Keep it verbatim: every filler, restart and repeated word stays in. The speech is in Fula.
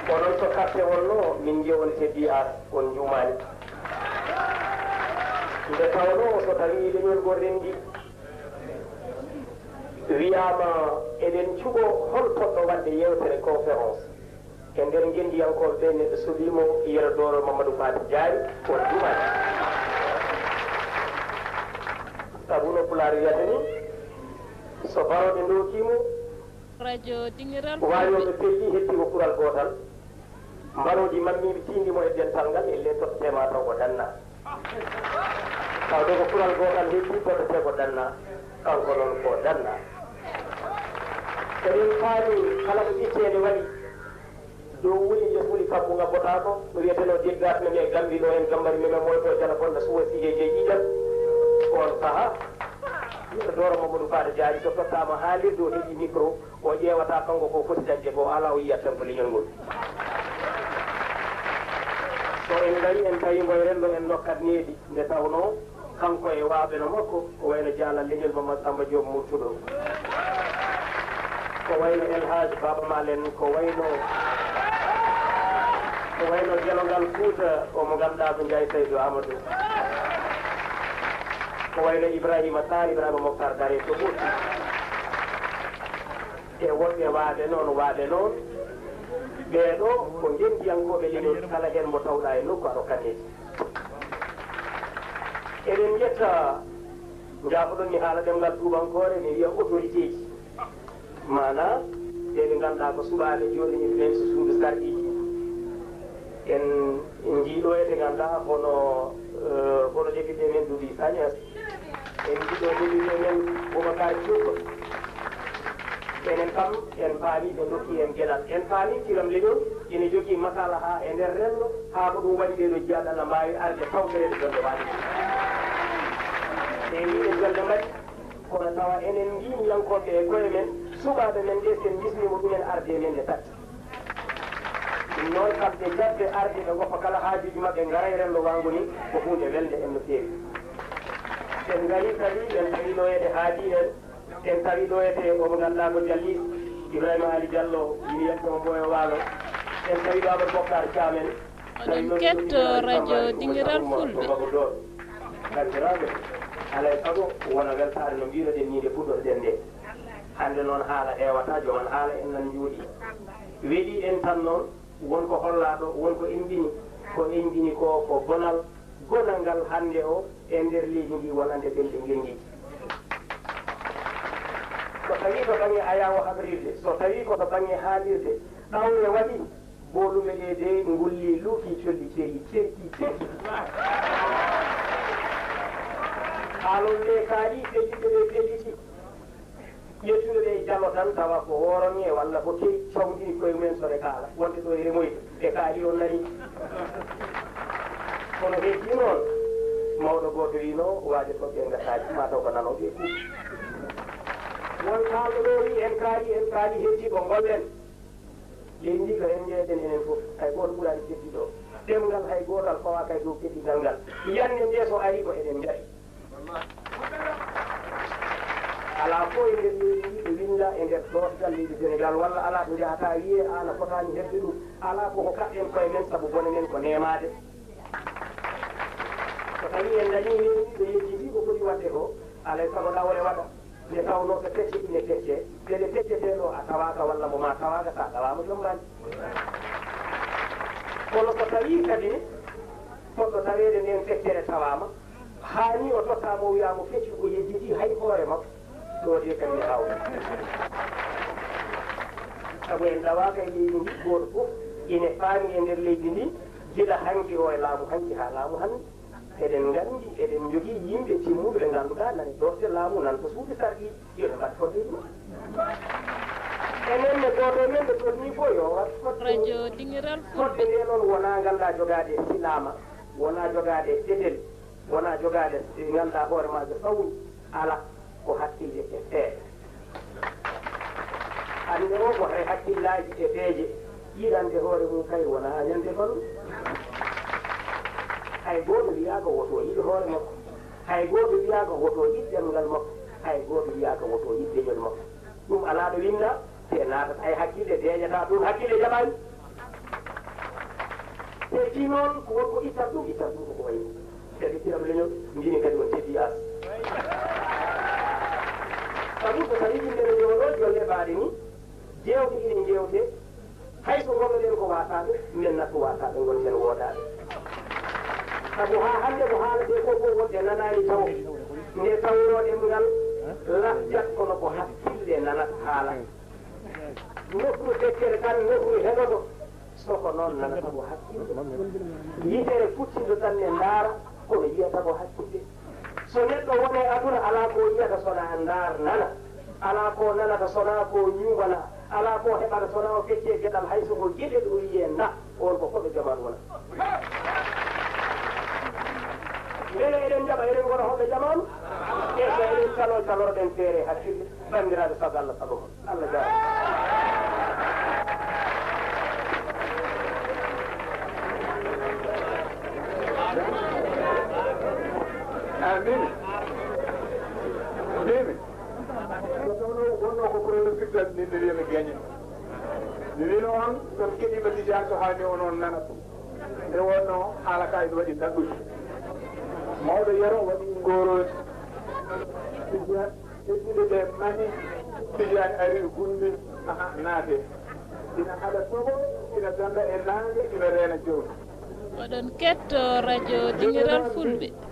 Onon so carte wonno, min njeewonte D R, on njuumaani. Nde tawnoo so tawii leñol ngol renndii, wiyaama eɗen cuɓoo hol potɗo waɗde yeewtere conférence e nder ngenndiyankooɓe ɓe, neɗɗo suɓii mo Yero Dooro Mamadou Faty Diary, on njuumaani. Sabu no Pulaar wiyata ni, so barooɗe ndookii mo, Radio Dingiral Waawooɓe pelli hetti ko kural gootal. Mbarooji mammiiɓe tiindi mo e dental ngal, elle tottete ma taw ko danna. Tawde ko kural gootal hetti tottete ko danna, kanko noon ko danna. Eɗen paami kala ko ƴetteede waɗi, dow wuli, les wuli, kammu ngabbotaako, no wiyetenoo deggas men e Gambi ɗo en, Gambari men, moyto jala bonda suwa sigeje ƴiƴam. On saha, Yero Dooro Mamadou Faty Diary so tottaama haalirde o heɓi micro, o ƴeewata kanko ko foti dañde ko, alaa o yiyat tan ko leñol ngol. So en ngari en tawi mbo e renndo en nokkat needi, nde tawnoo kanko e waaɓe no makko, ko wayno Jaalal Leñol Mamadou Samba Diop Murtuɗo, ko wayno El Hadj Baba Malen, ko wayno, ko wayno Gelongal Fouta, o mo ngannduɗaa ko Ndiaye Saydou Amadou, ko wayno Ibrahima Sarr, Ibrahima Moctar Dare to Ɓotti. E woɗɓe waaɓe noon, waaɓe noon, ɓee ɗoo ko ngenndiyankooɓe leñol, kala heen mo tawɗaa e nokku a rokkat needi. Eɗen njetta, njaafoɗon mi haala ɗemngal tuubankoore, mi wiya autorité ji. Maanaa, ɓe ɓe ngannduɗaa ko suɓaaɓe jooɗiniiɓe men so suudu sarɗiiji. En njii ɗo ete ngannduɗaa hono, eh, hono député men Doudou Sagnès. En njii ɗo député men Boubacar Thioub. Enen kam, en paami ɓe ndokki en geɗal. En paami kiram leñol ina jogii masala haa e nder renndo, haa ko ɗum waɗi ɓee ɗo jiyaaɓe Allah mbaawi arde tawtoreede jonde waɗde. Ɓe mbii en jonde mbaɗi, kono tawa enen ngii yankooɓe e koye men, suɓaaɓe men ɓe, sen mbisniima ɗumen arde e men nde tati. Ɗum noon, kamɓe jaɓɓe arde ɓe ngoppa kala haajuuji maɓɓe, ngara e renndo waango ni, ko huunde welnde en no feewi. En ngarii kadi, en tawi ɗo ete haadi en, en tawi ɗo ete omo ngannduɗaa ko Jalliis, Ibrahima Ali Diallo, yimiyante mo Mboyo Waalo, en tawi ɗo Amadou Bokar Thiam en, tawi Oɗon noon ketto Ibrahima Radio Sambaaji, Oumar Dingiral Oumar, Fulɓe. Baba Dool. Banndiraaɓe, alaa e sago, wona weltaare no mbiiruɗen nii nde puɗɗorɗen nde. Hannde noon haala heewataa, joom en haala en nan njooɗii. Weɗii en tan noon, won ko hollaa ɗo, won ko immbini. Ko immbini ko, ko bonal gonal ngal hannde o e nder leydi ndi wonande ɓelɗe ngenndiiji. So tawii to baŋnge ayaawo habrirde, so tawii ko to baŋnge haalirde, ɗawre waɗi, boolume ɗe de ngulli, luuki, colli, ceri, cerki, cerki. Haalooɓe ɓe kaali, pelliɓe ɓe pelliti. Ƴettuɓe ɓe jalo tan tawa ko wooroŋe walla ko kewi cawndini koye mumen so ɓe kaala. Wonde ɗo e remoyde, ɓe kaali on nani. Kono heddii noon, mawɗo gooto wiino, waajo toɓɓe ngasaaji, maa taw ko nanooɓe e kuuɓi. Won kaalɗo ɗo wi en kaali, en kaali, heddii ko ngollen. Leydi ndi ko en njeeyɗen enen fof, hay gooto ɓuraani keddiiɗo o. Ɗemngal hay gootal fawaaka e dow keddingal ngal. Yannde nde so arii ko eɗen njari. Alaa fof e nder leydi ndi ɓe winnda e nder doosgal leydi Senegaal, walla alaa to njahataa wiyee aan a fotaani heɓde ɗum. Alaa ko ko kaɗɗen koye men sabu bone men ko neemaade. So tawii en dañii leydi ndi ɓe yejjitii ko foti waɗde ko, alaa e sago ɗawre waɗa. Nde tawnoo so pecce ine peccee, tele pecceteeɗo a tawaaka walla mo maa tawaaka, so a tawaama jombaani. Kono so tawii kadi potɗo taweede ndeen feccere tawaama, haa nii o totta mo, wiyaa mo feccu ko yejjitii hay hoore makko, ɗo de kadi ne haawnii. Sabu en ɗawaaka e leydi ndi, gooto fof ine faami e nder leydi ndi, gila hanki o e laamu hanki haa laamu hannde. Eɗen nganndi, eɗen njogii yimɓe timmuɓe ɓe ngannduɗaa nana e doosde laamu, nana to suuɗi sarɗiiji, yo ɓe mbaɗ fodde ɗum. Enen ne gooto e men ɓe tolnii fof yo waɗ fodde mum. Radio Dingiral Fodde Fulɓe. Nde noon wonaa nganndaa jogaade e silaama, wonaa jogaade e setel, wonaa jogaade e nganndaa hoore maajo sawru, alaa, ko hakkille e seeɗa. Hannde o ko hay hakkillaaji e peeje, yiɗande hoore mum kay wonaa ñande balɗe. Hay gooto wiyaaka woto yiɗ hoore makko, hay gooto wiyaaka woto yiɗ ɗemngal makko, hay gooto wiyaaka woto yiɗ leñol makko. Ɗum alaa ɗo winndaa, te naatat hay hakkille deeƴataa toon, hakkille jaɓaani. Ɗi noon ko wonko ittat ɗum, ittat ɗum koko wayi. Kadi Biram Leñol mbimi kadi on teddi as. Sabu so tawi yimɓe no jooɗo jolle mbaɗe ni, jewte ine jewte, hay so ngonnoɗen ko wasaaɓe, men nattu wasaaɓe ngonten wodaaɓe. Sabu haa hannde ko haaletee ko fof wonde nanaani tawo, nde tawnoo ɗemngal lasjat kono ko hakkille nanata haala. Nofru feccere tan nofru heɗoto. Soko noon nanata ko hakkille. Yitere futtindo tan ne ndaara, kono yiyata ko hakkille. So neɗɗo wone aduna, alaa ko yiyata sona ndaar nana. Alaa ko nanata sona ko ñuuɓana. Alaa ko heɓata sona o fecce geɗal, hay so ko geɗel o yiye nda. On ko koɓe jaman wona. Mbele eɗen jaɓa, eɗen ngona hoɓɓe jaman? Esa eɗen calo, caloroɗen feere hakkille. Banndiraaɓe, sago Allah, sago mon. Allah jaaraama. Amin. Amin. Ko tawno wonno ko pronostic tan, min mi wiya mi gagné. Mi wino on, so mi keɗima Tijaan, so haani on, on nanat. Nde wonno haala ka ina waɗi daɗɗude. Mawɗo Yero waɗi ngorooji. Tijaan, heddude ɓe mani, Tijaan ari gulli, aha, naate. Ina haɗa toɓo, ina danda e naange, ina reena jawdi. Oɗon ketto radio Dingiral Fulɓe.